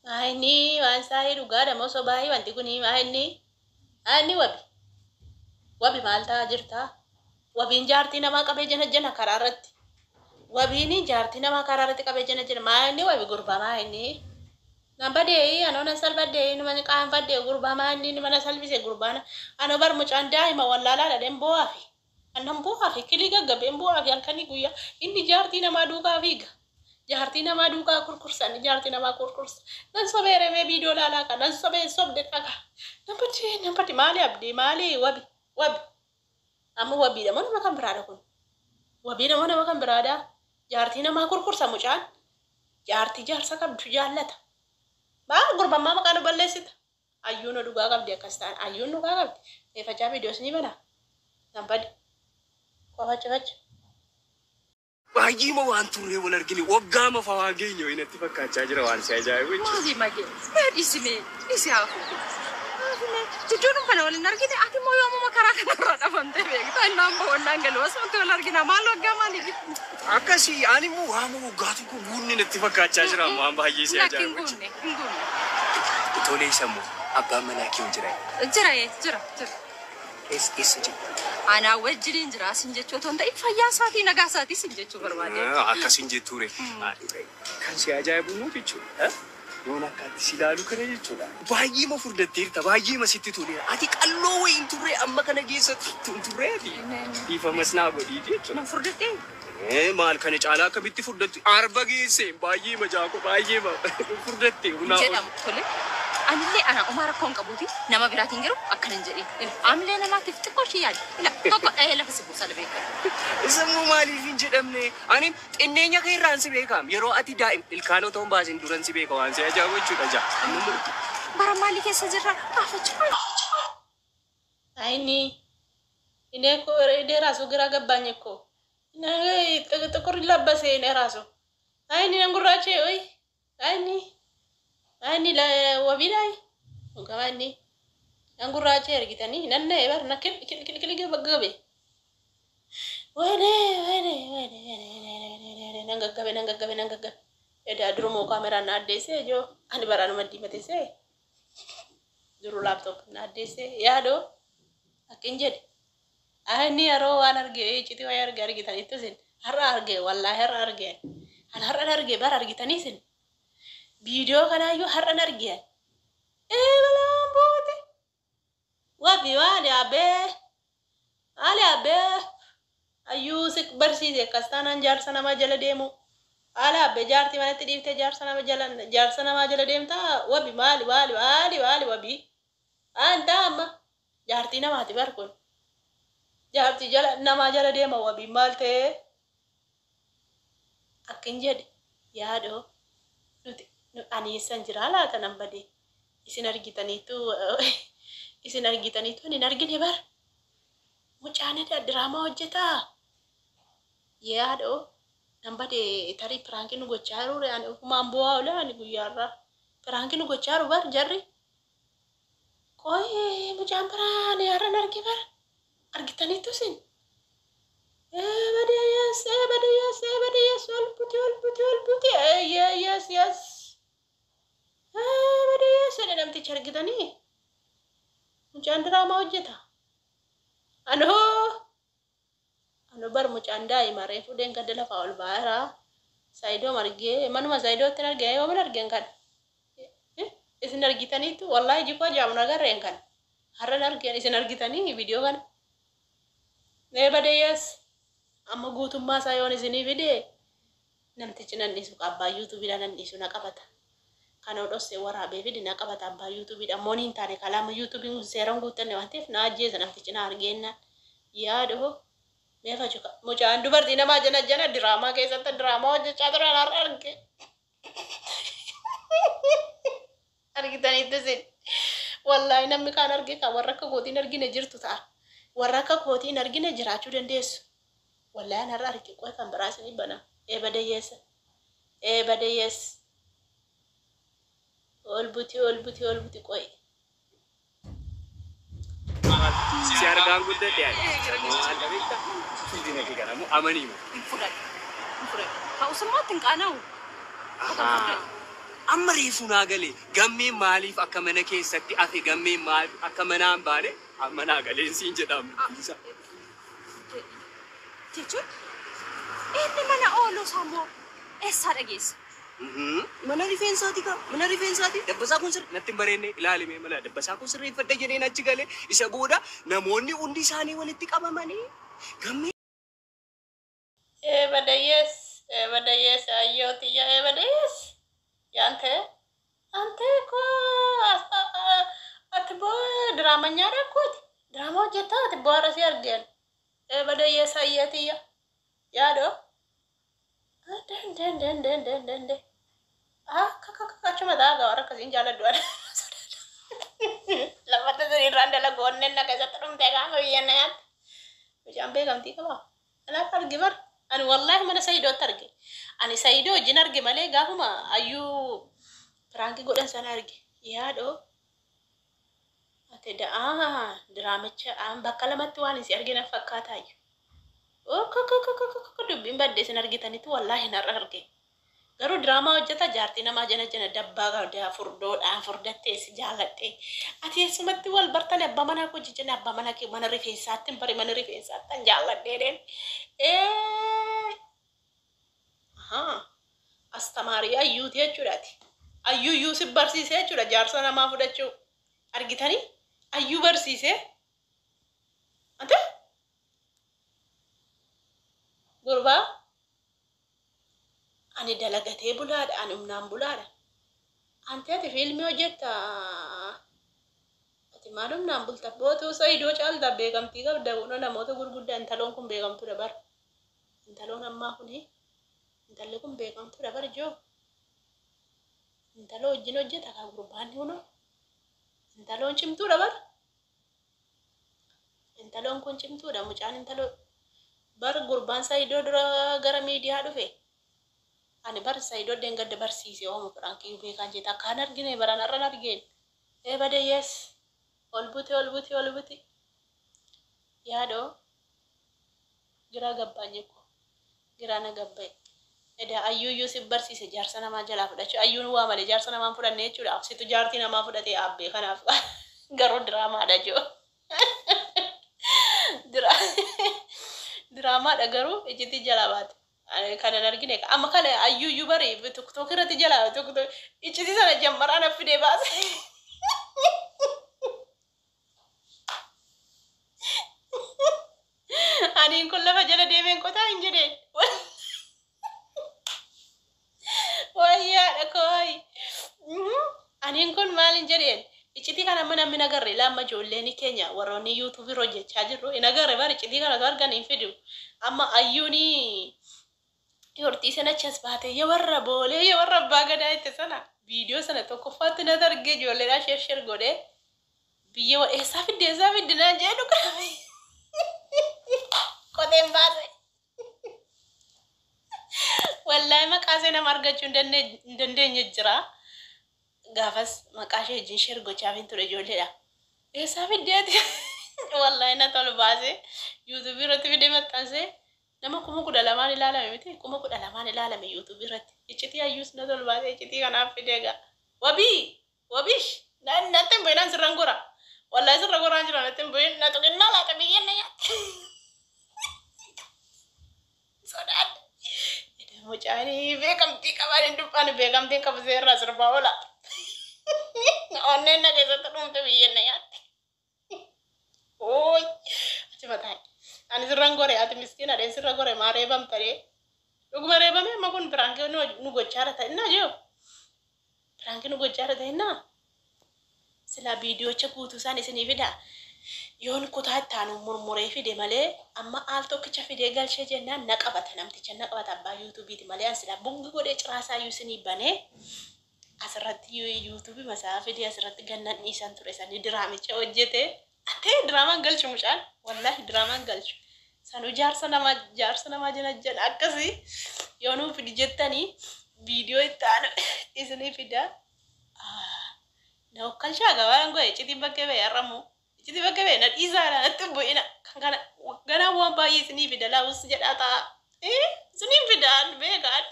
Inni waan isaa dhugaadha moo sobaa wanti kun? Inni wabi wabi maal ta'aa jirtaa? Wabiin jaartii namaa qabee jana jana karaa irratti. Wabiin jaartii namaa karaa irratti qabee jana jana. Maa inni wabi gurbaa maa inni? Nan badee, anoo nan salphadhee, nama qaanfadhee, gurbaa maa inni mana salphise gurbaan? Anoo bar mucaan daa'ima wallaalaadha dheen bo'aafi. Annan bo'aafi, kilii gaggabeen bo'aafi halkanii guyyaa. Inni jaartii namaa duukaa fiiga. Jaartii namaa duukaa kurkursan, jaartii namaa kurkursa. Nan sobee remee viidiyoo laalaa kan nan sobee sobde dhaga. Nan badee, nan badee, maali abdii, maali wabi wabi. Amma wabiidha moo nama kan biraadha kun? Wabiidha moo nama kan biraadha? Jaartii namaa kurkursa mucaan. Jaartii jaarsa qabdu jaallata. Maal gurbammaa maqaa nu balleessita? Ayyuun dhugaa qabdi akkas ta'an. Ayyuun dhugaa qabdi. Eeffachaa viidiyoos ni bana. Nan bade. Qofacha facha. Baay'eema waan turree wal argine, waggaa mafa waan geenye wayii natti fakkaachaa jira, waan si ajaa'ibu jechuudha. Maali magee? Mee dhiisimee, dhiisi haa fuudhu. Haafimee jidduudhuma kana wal hin argine, ati immoo yoomuma karaa kanarraa dhabamtee beekta. Innaan bo'onnaan galu asumatti wal argina, maal waggaa maaliif? Akkasii ani immoo waama waggaa tokko guunne natti fakkaachaa jira, waan baay'ee si Lakki, hin ajaa'ibu jechuudha. guunne, hin guunne. Tolee, isa immoo abbaan manaa kee jira? Jira, jira, jira. Eessa jira? Anaa wajjiniin jira sin jechuu otoo hin ta'in, fayyaa isaatii, nagaa isaatii sin jechuu barbaade. Akkasin jettuure. Kan si ajaa'ibu immoo jechuudha. Yoon akkaatti si ilaalu kana jechuudha. Baay'ee ma furdatteerta, baay'ee ma sitti toleera. Ati qalloo wayii hin turre, amma kana keessa hin turre ati. Dhiifamas naa godhii jechuudha. Na furdadhee? Maal kana caalaa akkamitti furdattu? Arba geesse, baay'ee ma jaako, baay'ee ma furdatte hunaa ol. Jedhamu tole. Anillee ana umaa rakkoo hin qabuuti, nama biraatiin garuu akkana hin jedhin. Amlee namaatiif xiqqoo ishee yaadi. Ila tokko dhahee lafa si buusa beekan. Isa immoo maaliif hin jedhamne? Ani xinneenya kee irraan si beekaam. Yeroo ati daa'im ilkaan otoo hin baasin duran si beeka, waan si ajaa'ibu jechuudha jaa. Amma immoo Bara maalii keessa jirra? Gaafachuu. Inni እኔ እኮ እኔ ራሱ ግራ ገባኝ እኮ። ጥቁር ለበሰ እኔ ራሱ አይኒ ነንጉራቼ ወይ አይኒ አይኒ ወቢ ላይ ገባኒ ነንጉራቼ ergitanii nanne bar na kil kil kil kil gaggabe. Wayne, wayne, wayne, wayne, nan gaggabe, nan gaggabe, nan gaggabe. Edaa durumoo kaameraan na addeesse ijoo ani baraanuma diimatese duru laptop na addeesse yaadoo akkin jedhe. Ani yeroo waan arge iccitii wayii arge argitanitti isin har'a arge, wallaahi har'a arge, an har'an arge bara argitanii isin viidiyoo kanaayyuu har'an arge. Ee, balaan buute. Wabi maali abbee, maali abbee, ayyuu si barsiise akkas taanaan jaarsa namaa jala deemu. Haala abbee, jaartii manatti dhiiftee jaarsa nama jala, jaarsa namaa jala deemtaa? Wabi maali, maali, maali, maali wabi waan ta'a? Amma jaartii namaati bar kun. Jaartii jala namaa jala deema, wabii maal ta'ee akkin jedhe yaadoo. Nuti ani eessan jiraa laata? Nan badee. Isin argitaniitu, isin argitaniitu, ani hin argine bar. Mucaan diraamaa hojjetaa yaadoo, nan badee. Tarii prank nu gochaa jiru, ani ofumaan bu'aa oole. Ani guyyaarraa prank nu gochaa jiru bar jarri. Qoy, mucaan biraa ani har'an arge bar, argitaniitu isin? Badee yes, badee yes, badee yes, ol buti, ol buti, ol buti, yes, yes, badee yes jedhe namtichi, argitanii? Mucaan diraamaa hojjeta. Anoo bar mucaan daa'ima reefu deengadda lafaa ol ba'eera. Saayidoo argee, manuma saayidootti argee, yoomin argeen kana? Isin argitaniitu? Wallaahi jikoo jaamun agarreen kana. Har'an argeen, isin argitanii viidiyoo kana? Ee, badee yes. Amma guutummaa isaa yoon isinii fide namtichi nan dhiisu, abbaa yuutuubiidha nan dhiisu, na qabata. Kana dhossee waraabee fide na qabata abbaa yuutuubiidha. Moon hin taane kalaama yuutuubiin kun seeraan guuttanne waan ta'eef na ajjeesa namtichi na argeennaan. Yaadoo mee fachuka mucaan dubartii namaa jana jana diraamaa keessatti diraamaa hojjechaa turan har'a arge. Argitanitti isin? Wallaahi namni kaan arge kan warra akka kootiin argine jirtu ta'a. Warra akka kootiin argine jiraachuu dandeessu. Wallaahi an har'a arge. Qoy, kan biraa isinii bana. Ee, badayyeessa. Ee, badayyees. Ol buti, ol buti, ol buti, qoy. Si argaan guddadhe ani. Maal beektaa? Guddina kee kana immoo amanii moo? Hin fudhadhu. Hin fudhadhu. Ta'us immoo itti hin qaana'u. Otoo furdadhu. Amma reefu naa galee gammeen maaliif akka mana keessatti hafe, gammeen maaliif akka manaa hin baane amma naa galeen siin jedhamu. Jechuun inni mana ooluu isaa immoo eessaa dhageessa? Mana rifeensaati kaa, mana rifeensaati. Dabbasaa kun sirri natti hin bareenne, ilaalime mala dabbasaa kun sirreeffadha jedheen achi galee, isa booda namoonni hundi isaanii walitti qabamanii gammee Eebadayyees, eebadayyees, ayyootiyya, eebadayyees. Yaante, ante ko ati boo diraamanyaadha kooti. Diraama hojjettaa ati boo har'a si argeen. Eebadayyees, ayyootiyya. Yaadoo. Den den den den den den den. Akka akka akka achuma ta'a gawara akkasiin jaaladhu. Lammata sirriirraan dalagu onneen na keessatti dhumte gaafa biyya na nyaatti. Mucaan beekamtii qaba. Anaaf arge bar. Ani wallaahi mana Sayidootti arge. Ani Sayidoo wajjin arge malee gaafuma ayyuu prank godhan sana arge. Yaadoo. Ati da'aa diraamicha bakka lamatti waan isin argina fakkaataayyuu. Dubbiin baddee isin argitanitti wallaahi narra arge. Garuu diraamaa hojjeta, jaartii namaa jana jana dabbaa qabda, furdoodhaan furdattee si jaaladhe. Ati eessumatti wal bartani? Abbaa manaa koo jijjana, abbaa mana kee mana rifeensaatti hin bari, mana rifeensaatti kan jaalladhee deen. Ahaa. Astamaarii ayyuuti jechuudhaati. Ayyuu iyyuu si barsiisee jechuudha jaarsa namaa fudhachuu. Argitanii? Ayyuu barsiisee. Ante? Gurbaa? Ani dalagatee bulaadha, ani humnaan bulaadha. Ante ati fiilmii hojjetta. Ati maal humnaan bulta? Bootuu Sayidoo caalta beekamtii qabda. Kunoo namoota gurguddaa, intaloon kun beekamtuudha bar. Intaloon ammaa kuni, intalli kun beekamtuudha bar joo. Intaloo wajjin hojjeta kaa gurbaan kunoo. Intaloon cimtuudha bar. Intaloon kun cimtuudha, mucaan intaloo. Bar gurbaan Sayidoo dura gara miidiyaa dhufe. Ani bar Sayidoo deengadda barsiise oomu prank beekaan jette akkaan argine baran har'an argeen. Ee badayyees. Ol buti, ol buti, ol buti. Yaadoo. Giraa gabbaanye ko. Giraa na gabbaye. Edaa ayyuuyyuu si barsiise jaarsa namaa jalaa fudhachuu. Ayyuun waa malee jaarsa namaa hin fudhanne jechuudha. Situ jaartii namaa fudhatee aabbee kanaaf garuu diraamaadha jiru. Diraamaadha garuu ijjitti jalaa baate. Kanan argine amma kana ayyuuyyuu bari TikTok irratti jalaa TikTok iccitii sana jammaraa na fidee baase. Aniin kun lafa jala deemeen qotaa hin jedheen. Wayyaadha kooyi. Aniin kun maal hin jedheen. Iccitii kana amma namni agarre lamma ijoolleen keenya warroonni yuutuubii irra hojjechaa jirru hin agarre bar, iccitii kana argan hin fidu. Amma ayyuuni yortii sana achas baate ya warra boolee ya warra abbaa gadaa itti sana viidiyoo sana tokkoffaatti natti argee ijoolleedhaa share share godhee biyya eessaa fidde, eessaa fidde naan jedhu qoteen baase. Wallaahi maqaa ishee nama argachuu hin dandeenye jira. Gaafas maqaa ishee wajjin share gochaaf hin ture ijoolleedha. Eessaa fiddeeti? Wallaahi na tolu baase yuutuubii irratti fidee maxxansee nama 12,000 ilaalame miti, 12,000 ilaalame yuutuubii irratti. Iccitii ayyuus na tolu baase, iccitii kanaaf fidee egaa. Wabii! Wabish! Natti hin bu'in, sirran gora. Wallaahi sirra goraan jira, natti hin bu'in, na tuqinnaa laata biyyeen na nyaatti. Sodaadhe. Mucaanii beekamtii qaban hin dubban, beekamtiin qabu seerraa sirbaa oola. Onneen na keessatti dhumte biyyeen na nyaatti. Ooy! Achi mataa. Ani sirran gore, ati miskiina dheen sirra gore, maa reebamta dhee. Dhuguma reebame amma kun prank nu gochaara ta'innaa jiru. Prank nu gochaara ta'innaa. Silaa viidiyoocha guutuu isaan isinii fida. Yoon kutaa itti aanu murmuree fide malee amma aal tokkicha fidee galchee jennaan na qabata, namticha na qabata, abbaa yuutuubiiti malee. An silaa bungi godhee ciraasaa isinii banee asirratti yuutuubii masaa fidee asirratti gannan dhiisan ture sanii diraamicha hojjete. Atee diraamaan galchu mucaan, wallaahi diraamaan galchu. Sanuu jaarsa namaa jala jedha akkasii yoo nuu fidi jettanii viidiyoo itti aanu isinii fida. Na okkalchaa gabaan go'e iccitiin bakkee ba'e har'ammoo. Iccitii bakkee ba'e, na dhiisaadha, natti hin bu'ina. Kan kana ganaa waan baay'ee isinii fida laawus jedhaa ta'a. Isiniin fidaan beekaan.